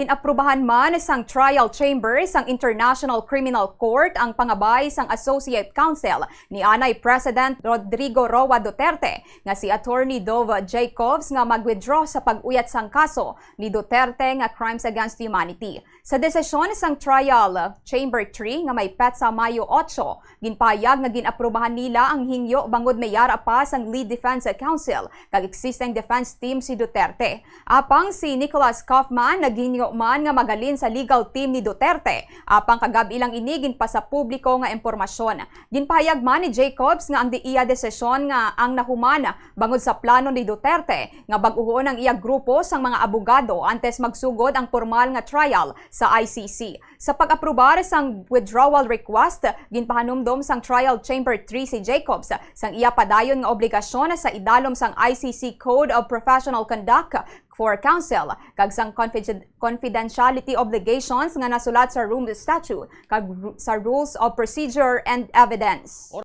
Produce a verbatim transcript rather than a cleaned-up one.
Inaprubahan man sang trial chamber sang International Criminal Court ang pangabay sang Associate Counsel ni anay President Rodrigo Roa Duterte nga si Attorney Dove Jacobs nga mag-withdraw sa pag-uyat sang kaso ni Duterte nga crimes against humanity. Sa desisyon sang trial chamber three nga may petsa Mayo otso, ginpahayag nga gin-aprubahan nila ang hingyo bangod may yara pa sang lead defense counsel kag existing defense team si Duterte. Apang si Nicholas Kaufman naghingyo man nga magalin sa legal team ni Duterte, apang kagab-i lang ini ginpasapubliko nga impormasyon. Ginpahayag man ni Jacobs nga ang di iya desisyon nga ang nahuman bangod sa plano ni Duterte nga bag-uhon ang iya grupo sang mga abogado antes magsugod ang pormal nga trial sa I C C. Sa pag-aprobar sang withdrawal request, ginpahanumdom sang trial chamber three si Jacobs sang iya padayon nga obligasyon sa idalom sang I C C Code of Professional Conduct for Counsel kag sang confiden- confidentiality obligations nga nasulat sa Rome Statute kag ru- sa Rules of Procedure and Evidence.